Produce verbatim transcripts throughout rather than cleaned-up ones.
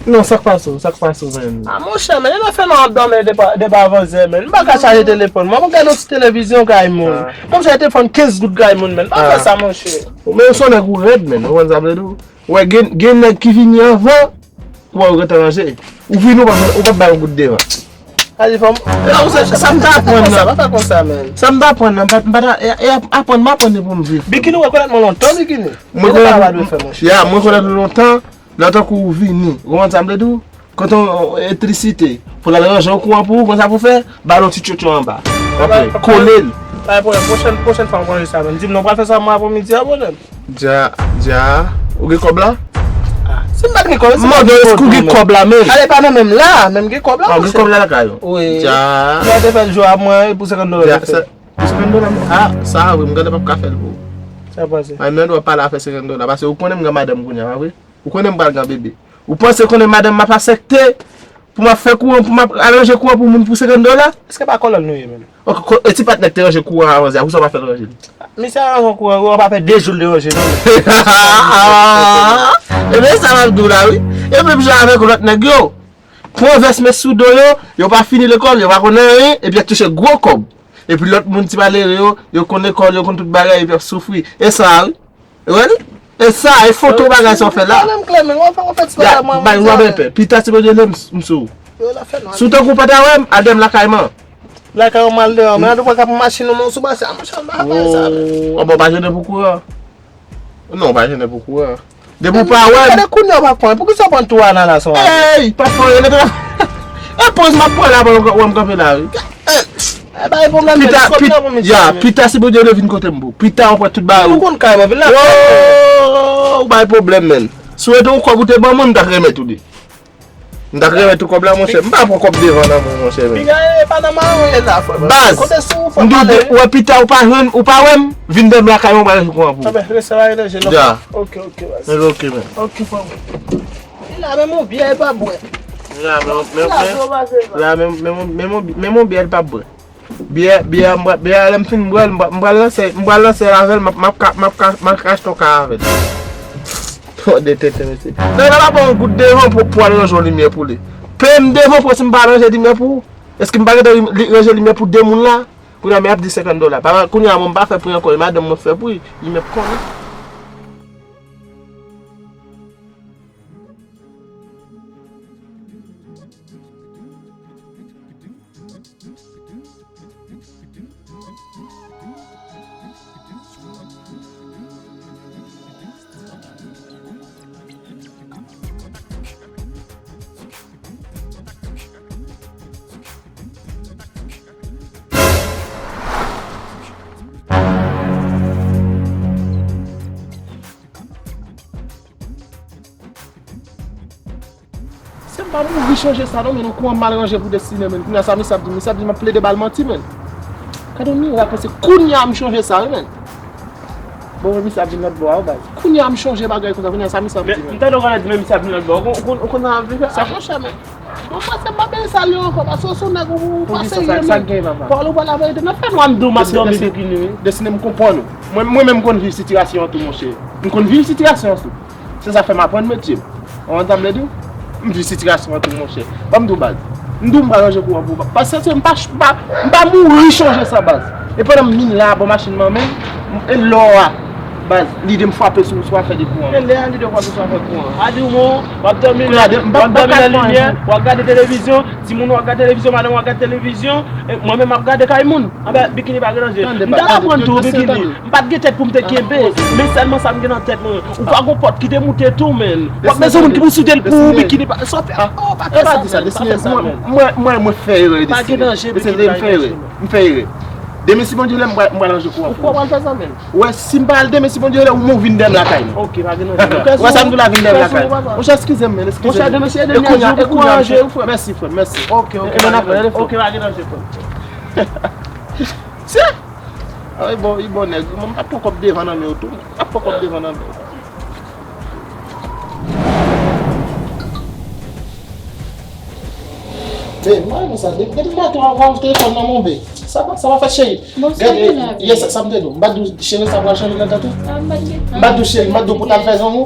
Non, sa k pase w, sa k pase w, menn? Ah, monchè, menn, e nan fè non ap dòmi depi, depi avan zè, menn. M pa ka chaje telefòn mwen, mwen gade yon ti televizyon kay moun. Ah. Mwen chaje telefòn kenz goud kay moun, menn. Pa fè sa, monchè. Ou menm se yon nèg ou rèd, menn. Ou konn sa m vle di w? Ou wè, gen, gen nèg ki vini anvan, pou wè ou gentan ranje. Ou vini, ou pa, ou pa bay yon goud devan. Sa di fò m, sa m ta aprann nan. Pa fè konsa, menn. Sa m ta aprann nan, m pa, m pa ta, e, e ap-, aprann, m aprann li pou m viv. Bikini, ou rekonèt mwen lontan, Bikini. Mwen rekonèt ou lontan. Ya, mwen rekonèt ou lontan. Lè tankou ou vini, ou konprann sa m vle di w? Kote yon elektrisite, pou l al ranje yon kouran pou ou, konn sa pou w fè, ba l yon ti tchotcho anba. Apre, kole l. Pa gen pwoblèm, pwochèn, pwochèn fwa m konn sa menm. Di m non, pral fè sa mwen aprèmidi a, pwoblèm. Dja, dja, ou gen kòb la? Ah, si m pa t gen kòb, si m pa t gen kòb la, men. Ale pa nan menm la, menm gen kòb la, monchè. Ah, ou gen kòb la lakay ou? Wi. Dja. Mwen te fè l jou a mwen, e pou senkant dola te fè. Pou senkant dola, ah, sa a vre, m gade m p ap ka fè l pou ou. Sa pase? Ay, men w ap pale afè senkant dola, paske ou konnen m gen madanm kounye a, pa vre? Ou konnen m pral gen bebe. Ou panse konnen madanm m ap aksepte pou m ap fè kouran, pou m ap al ranje kouran pou moun pou senkant dola? Èske pa kòlòn nou ye menm? Ok, ko-, e ti patnè k te ranje kouran avan, a pou sa w pa fè l ranje li? Misye al ranje kouran, kouran pa fè de jou l te ranje non. Ebyen sa m ap di w la wi. E menm jan avèk lòt nèg yo. Pran vès met sou do yo, yo pa fini lekòl, yo pa konn anyen, epi y ap touche gwo kòb. Epi lòt moun ti malere yo, yo konn lekòl, yo konn tout bagay, epi y ap soufri. E sa a wi. Ou wè li? E sa, e foto bagay sa w fè la. Pale m klè, men w ap fè, w ap fè ti bagay mwen, mwen di w. Pita si Bondye vle m, m sou ou. Yo la fè nwa. Si w tankou w pa ta wè m, al dèyè m lakay mwen. Lakay ou m al dèyè, men an tou pran kap machin ou, men w sou pase, a monchè, m pa fè sa. Oh, bon, pa jennen pou kouran. Non, pa jennen pou kouran. Depi w pa wè m. Gade kounye a w pa pran. Poukisa w pran tou ananas an? Ey, pa pran, e poz m ap pran la pandan w wè m kanpe la wi. Eh, eh, bay pwoblèm, pita, men, pit-, ya, pita si Bondye vle vin kote m pou. Pita w pran tout bagay ou. Ou konn kay mwen, vin la. Wo, ou bay pwoblèm, menn. Si w te yon kòb ou te ban mwen, m t ap remèt ou li. M t ap remèt ou kòb la, monchè. M pa pran kòb devan nan men w, monchè, menn. Piga, e pa nan maron ye la, frè. Baz, kote sou ou, fò m di w pale. Wè pita ou pa jwenn, ou pa wè m, vin dèyè m lakay mwen, m pral jwenn kouran pou ou. Anben, rete la, rete la. Ya. Ok, ok, baz. Ok, menn. Ok, frè. Li la, men mon byè, e pa bwè. Li la, men, men, men, la, men, men, men, men mon byè, e pa bwè. Byè, byè, m pral, byè, lè m fin bwè l, m pral, m pral lanse, m pral lanse l avè l, m ap, m ap ka, m ap ka, m ap ka achte yon ka avè l. Tande tenten, mesye. Nèg la pa pran yon goud devan pou, pou al ranje yon limyè pou li. Peye m devan pou si m pa ranje limyè pou ou. Èske m pa gentan li, ranje limyè pou de moun la? Kounye a, men y ap di senkant dola. Pa, kounye a, mwen m pa fè pri ankò, e madanm mwen fè pri, li menm konnen. Se m pa mouri chanje sa non, men yon kouran mal ranje pou Destine, men. Kounye a sa misye ap di, misye ap di m ap plede ba l manti, men. Gade yon mirak, men se kounye a m chanje sa, wi, men. Bon, men misye ap vin lòt bò a, wi, baz. Kounye a m chanje bagay konsa, kounye a sa misye ap di, men. M tande w konn di, men misye ap vin lòt bò. Ou konn, ou konn, ou konn sa ap vin fè? Sa monchè, men. Bon, pase m pa bezwen salye w ankò, paske w se yon nèg ou pa serye, men. Pale w pale laverite. Nan fè nwa m di w m ap dòmi bikini, wi. Destine, m konprann ou. Mwen, mwen menm m konn viv sitiyasyon an tou, monchè. M konn viv sitiyasyon an tou. Se sa fè m aprann metye m. Ou konprann sa m vle di w? M viv sitiyasyon an tou, monchè. Ban m di w baz. M di w m pa ranje kouran pou ou. Paske se m pa, m pa, m pa mouri chanje sa baz. E pandan m vin la, bon machin nan men m, e lò a, baz, lide m frape sou, sou afè de kouran. E lè a lide w frape sou afè kouran. A di w, bon, w ap dòmi nan, w ap dòmi nan limyè, w ap gade televizyon, timoun ou ap gade televizyon, madanm ou ap gade televizyon, e mwen menm m ap gade kay moun. Anben, bikini pa gen danje. M t al aprann tou, bikini. M pa t gen tèt pou m te kenbe, men sèlman sa m gen nan tèt mwen. Ou pa gon pòt ki te moute tou, men. W ap bezwen moun ki pou soude l pou ou, bikini pa, sa w fè? Oh, pa fè sa, men. Pa fè sa, men. Mwen, mwen, mwen fè erè, Destine. Pa gen danje, bikini, pa gen danje. M fè erè. Demen si Bondye vle, m pral, m pral ranje kouran pou ou. Ou kwè w pral fè sa, men? Wè, si m pa al demen si Bondye vle, ou menm ou vin dèyè m lakay mwen. Ok, pa gen danje. Wè sa m di w la, vin dèyè m lakay mwen. Monchè, eskize m, men, eskize m. Monchè, demen si e demi a jou pou kouran ranje, wi, frè. Mèsi, frè, mèsi. Ok, ok, pa gen danje, frè. Ok, pa gen danje, frè. Sye! Ah, li bon, li bon nèg. Mwen, m ap pran kòb devan nan men w tou. M ap pran kòb devan nan men w. Be, mwen renmen sa. Depi, depi maten w ap range telefòn nan men w, be. Sa pa, sa pa fèt, cheri. Gade, yes, sa m te di w. M pa t di w cheri sa pral chanje nan tèt ou? M pa t di w cheri, m pa t di w pou t al fè zanmi w?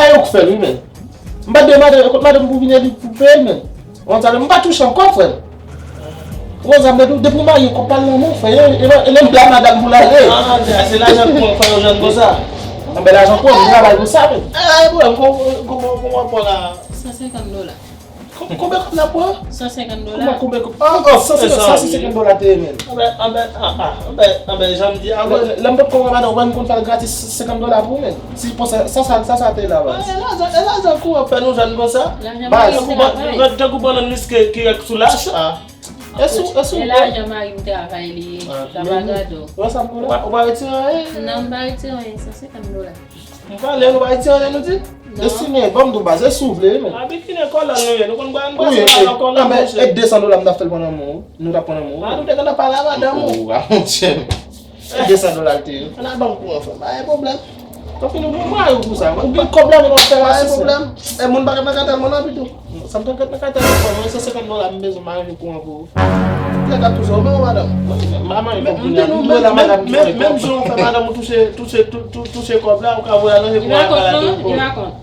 bagay yo k fè l, wi, men. M pa t dwe madanm, kot madanm pou vin epi pou peye l, men. Gonzalo, m pa touche ankò, frè m. Gonzalo, depi, depi w marye, kòb pa nan men w, frè. E, e, e, e lè m bla madanm pou l ale. Ah, se, se lajan k pran, fè yo jwenn konsa. Anben, lajan k pran, m travay pou sa, men. Ah, e pwoblèm, kòman, kòman, kòman pran la? San senkant dola. Kon-, konbyen kòb la pran? San senkant dola. Kòman, konbyen kòb? Ah, ah, san senkant, san senkant dola te ye, men. Anben, anben, ah, ah, anben, anben, jan m di a, lè, lè m potko wè madanm, ou pa konn fè l gratis senkant dola pou ou, men. Si pou sa, sa, sa, sa, sa te la, baz. E lajan, e lajan kouran fè nou jwenn konsa? Lajan mari m travay. Tankou bannann miske ki rèk sou lach. Ah. E sou, e sou. E lajan mari m travay li ye. Ah, sa pa gade w. Wè sa m pou la? Ou pa, ou pa retire anyen? Non, m pa retire anyen, san senkant dola. M pale, nou pa retire anyen, nou di? Non. Destine, ban m di w, baz, e si w vle, wi, men. A, bikini, kòlòn nou ye, nou konn bwè, nou bwè se pa nan kòlòn, monchè. E desan dola m t ap fè l pran nan men w. Nou t ap pran nan men w. Ah, nou te gentan pale a madanm ou. Oh, ah, monchè. Desan dola l te ye. Ann al ban m kouran, frè m. Pa gen pwoblèm. Ou fin ou mwen ou pou sa. Ou gen kòb la, men w ap fè rasis. Pa gen pwoblèm. E moun pa gen nan katèl mwen non, pito. Sa m t ap fè nan katèl mwen, frè m. Mwen san senkant dola m bezwen, m pa gen kouran pou ou. Nèg ap touche w, men ou madanm. M pa manyen kòb kounye a. M te nou menm, menm, menm, menm jan w fè madanm ou touche, touche, tou-, tou-, touche kòb la, ou ka voye al nan kouran, al al. Di pa kont, non, di pa kont.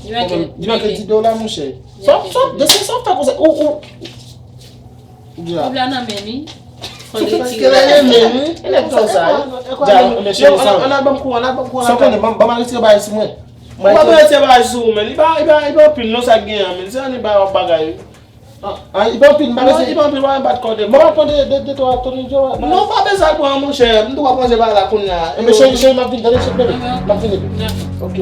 Di pa kont. Di pa kont di dola, monchè. Sa, sa, de se sa w fè konsa. Ou, ou. Kòb la nan men li. Fò l retire. Kèlè renmen, wi. E nèg konsa, wi. Dja, men cheri, sa. Ann al ban m kouran, ann al ban m kouran. Sa w konnen, ban m, ban m al retire bagay sou mwen. Ou pa bezwen retire bagay sou ou, men. Li pa, li pa, li pa anpil, non, sa k gen an, men. Se annik ba w bagay, wi. Ah, ah, li pa anpil, m pa bezwen. Non, li pa anpil, w a bat kòde. Bon, m ap pran de, de, de twa Tony Joe. Non, pa bezwen al pran, monchè. M tou w ap manje bagay la kounye a. Enben, cheri, cheri, m ap vin, tande, cheri, bebe. M ap vin, bebe. Ok.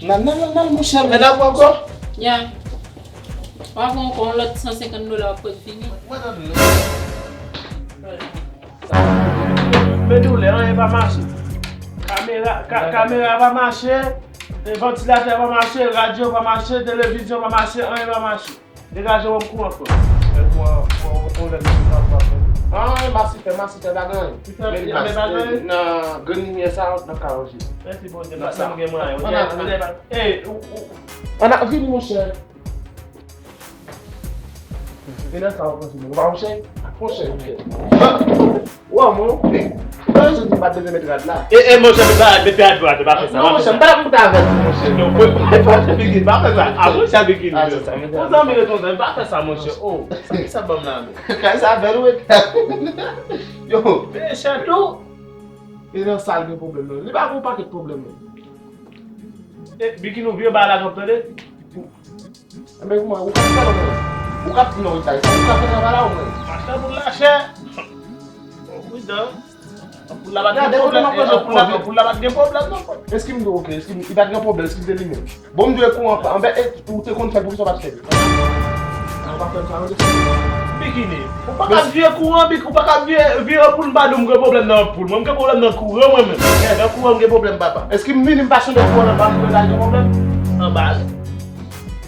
Nan, nan, nan, nan, monchè, men n ap pran ankò. Ya. W ap pran ankò yon lòt san senkant dola, w ap pran fini. Mwen tande. Men tou lè anyen pa mache. Kamera, ka-, kamera pa mache, e vantilatè pa mache, radyo pa mache, televizyon pa mache, anyen pa mache. Degaje w, m kouran fè. E kouran, kouran, kouran lè nou ap fè. Ah, masi fè, masi fè bagay. Ki fè, men, men bagay? Nan grenn limyè sa, nan ka ranje. Mèsi Bondye, m pa t menm gen mwayen. Ou te, ou te, e, ou, ou. Ann al vini, monchè. E nan sa w panse, men ou pa monchè? Monchè, monchè. Wè, mwen, ou pa janm di m pa t bezwen met rad la. E, e, monchè, met rad, met rad, pa fè sa. Non, monchè, m pa t ap moute avè l, monchè. Non, monchè, bikini, pa fè sa. A, monchè, bikini. A, se sa, men. Yon zanmi ret yon zanmi, pa fè sa, monchè. Oh, sa ban m la, men. Kay sa avè l, wi. Yo. Men, chè tou. E nan sa l gen pwoblèm, non. Li pa gen yon pakèt pwoblèm, non. E, bikini, ou vye ba la, tande? Enben, kouman, ou ka fè non, mwen? Ou ka fè non, ou ka fè travay la, ou mwen? Mache pou lachè. Bon, pridan. Anpoul la pa t gen pwoblèm, anpoul la, anpoul la pa t gen pwoblèm, non. Eski m di, ok, eski m, li pa t gen pwoblèm, eski m te limen? Bon, m dwe kouran, anben, e, ou te konn fè l, poukisa w pa t fè l? Ou pa fè l sa, non, bikini. Ou pa ka vye kouran, bik, ou pa ka vye, vye anpoul, m pa di w m gen pwoblèm nan anpoul. Mwen, m gen pwoblèm nan kouran, mwen menm. Nan kouran, m gen pwoblèm, papa. Eski m vini, m pa chanje kouran, nan pa m gen pwoblèm? Anba.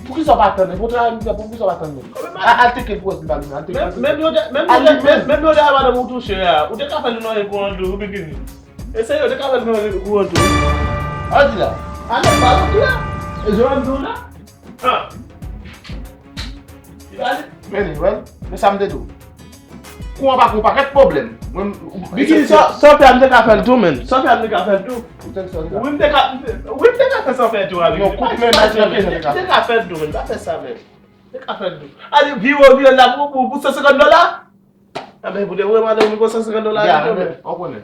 Poukisa w pa tann? E pou travay m fè, poukisa w pa tann mwen? A, al teke l pou wè si l pa limen, al teke l. Menm, menm yo de, menm yo de, menm, menm yo de a madanm ou touche a, ou te ka fè l nan kouran tou, ou bikini. E serye, ou te ka fè l nan kouran tou. A, di la. A, non, pa non, di la. E Joanne di w la. Ah. Li pa li. Men li, wè. Men sa m te di w. Kouran pa gon pakèt pwoblèm. Mwen, bikini, sa, sa w fè a, m te ka fè l tou, men. Sa w fè a, m te ka fè l tou. Wi, m te ka, wi, m te ka fè sa w fè tou, a, bikini. Non, kout men, pa, pa, pa, m te ka fè l tou, men. Pa fè sa, men. M te ka fè l tou. Ale, vire, vire la pou, pou, pou san senkant dola. A, men, pou de vre, madanm, pou san senkant dola, ya, men, ou konnen.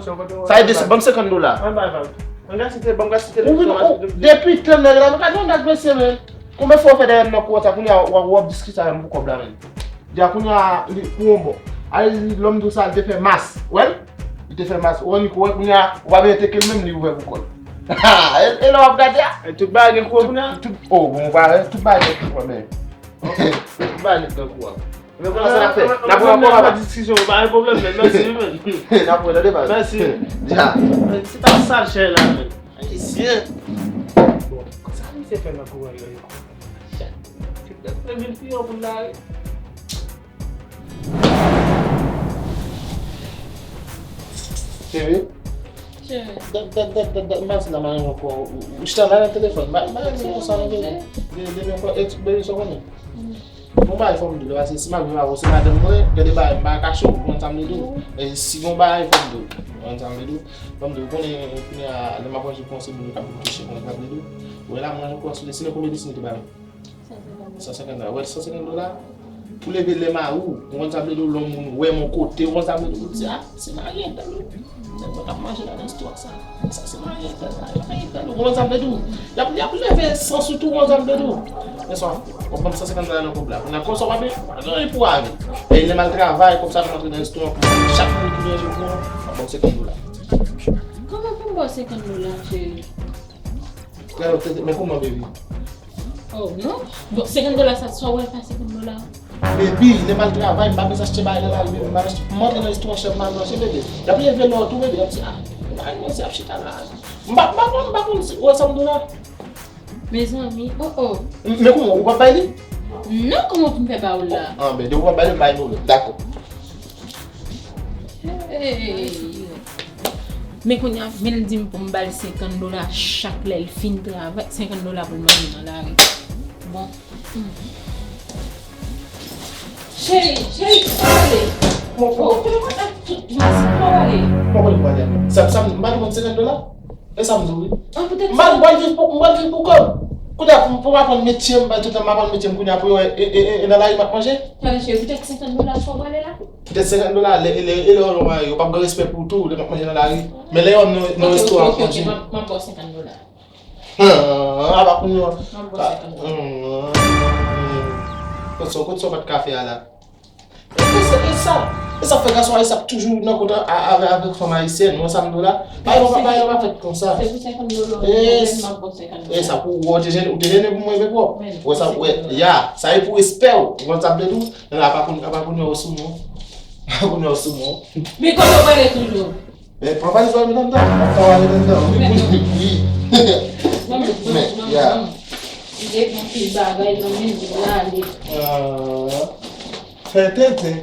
Sa e de, ban m senkant dola. Ann bay vag. Ann gasite, ban m gasite. Ou vin, ou, depi tan nèg la, nou ka di yon nèg mesye, men. Konbyen fwa w fè dèyè m nan kou konsa, kounye a w ap, w ap diskite avè m pou kòb la, men. Di a kounye a, li, pou yon bon. Ale, lòm di w sa, li te fè mas. Wè l? Li te fè mas. Ou wè, Niko, wè, kounye a, ou pa bezwen teke l menm, li ouvè pou kò l. E, e lè w ap gade a? E tout bagay gen kou kounye a? Tout, oh, bon, ou pa wè, tout bagay gen kou, men. Tout bagay nèt nan kou a. Men kounye a sa n ap fè? N ap pran kòb a pa diskisyon, pa gen pwoblèm, men mèsi, men. N ap pran tande baz. Mèsi. Dja. Men se pa sal chè la, men. Ayisyen. Bon, sa misye fè nan kou a, yo, yo. Chè. Tout nèt, men vin pi yon moun la, wi. Cheri. Cheri. Dat, dat, dat, dat, dat, m pase la, m al ankò. Ou, ou chita la nan telefòn. M pa, m pa renmen konsa, non, bebe. Bebe, bebe, ankò, et, bebe, sa w konnen. Bon, bagay fò m di w, paske si m ap viv avè w, se madanm mwen, gade bagay, m pa kache w, ou konn sa m vle di w. E si gon bagay fò m di w, ou konn sa m vle di w. Fò m di w, ou konnen, kounye a, lè m ap manje pou yon seri moun yo k ap vin touche, ou konn sa m vle di w. Ou wè la, mwen ankò, sou desine, konbyen desine te ba m? San senkant dola. Wè, san senkant dola. Pou leve lè mari w, ou konn sa m vle di w, lè yon moun wè m yon kote, ou konn sa m vle di w, di, a, se mari entèl wi. Nèg mwen k ap manje nan restoran sa. Sa se mari entèl la, mari entèl. Ou konn sa m vle di w. Y ap, y ap leve sans ou tou, ou konn sa m vle di w. Men sa, w ap ban m san senkant dola nan kòb la. Kounye a konsa w ap gen anyen pou ale. E lè m al travay, kòb sa ap antre nan restoran pou manje. Chak moun ki manje pou mwen, w ap ban m senkant dola. Kòman pou m ba w senkant dola, cheri? Gade, men kòman, baby? Oh, non. Bon, senkant dola sa, sa w wè pa senkant dola? Baby, lè m al travay, m pa bezwen achte bagay nan lari, baby. M pa bezwen, m antre nan restoran chèf m al manje, baby. Y ap leve lè w tou, baby. Y ap di, a, bagay manje ap chita la. M pa, m pa konn, m pa konn si, ou wè sa m di w la? Mezanmi, oh, oh. M, men kòman, ou p ap bay li? Non, kòman pou m fè ba w la? Ah, ben, depi ou p ap bay li, m bay nou. Dakò. Hey. Men kounye a, men l di m pou m ba l senkant dola chak lè l fin travay, senkant dola pou l manje nan lari. Bon. Cheri, cheri, kote w ale? Mwen, oh, kote w ale? Tout mas, kote w ale? Mwen konnen mwen ale. Sa, sa, m pa t konn senkant dola? E sa m di w, wi. Ah, poutèt m pa t pral viv pou, m pral viv pou kò m. Kounye a, pou, pou m aprann metye m, bay tout tan m aprann metye m, kounye a, pou yo, e, e, e, e nan lari m ap manje. Tande, cheri, poutèt senkant dola, sa w pral ale la? Poutèt senkant dola, lè, lè, e lè yo mari, yo p ap gen respè pou ou tou, lè m ap manje nan lari. Men lè yo nan, nan restoran ap manje. Ok, ok, ok, m ap, m ap ba w senkant dola. Ah, apa kounye a. M ap ba w senkant dola. Kot sa, kot sa w pa t ka fè a la? E sa, e sa, e sa fè gason ayisyen ap toujou nan kont a, a, avè, avèk fanm ayisyèn, ou wè sa m di w la? Bagay yo pa, bagay yo pa fèt konsa. Se pou senkant dola, m ap ba w senkant dola. E sa, pou ou te jennen, ou te jennen pou mwen, men pwòp. Ou wè sa, ou wè, ya, sa e pou respè w, ou konn sa m vle di w? Men apa kounye a, apa kounye a w sou mwen. Apa kounye a w sou mwen. Men kote w prale toujou? Men pran valiz ou al met anndan. Pran valiz anndan. Wi, wi, wi. Ban m, ban m, ban m, ban m. Li gen anpil bagay nan men li la, li. Ah. Fè tenten.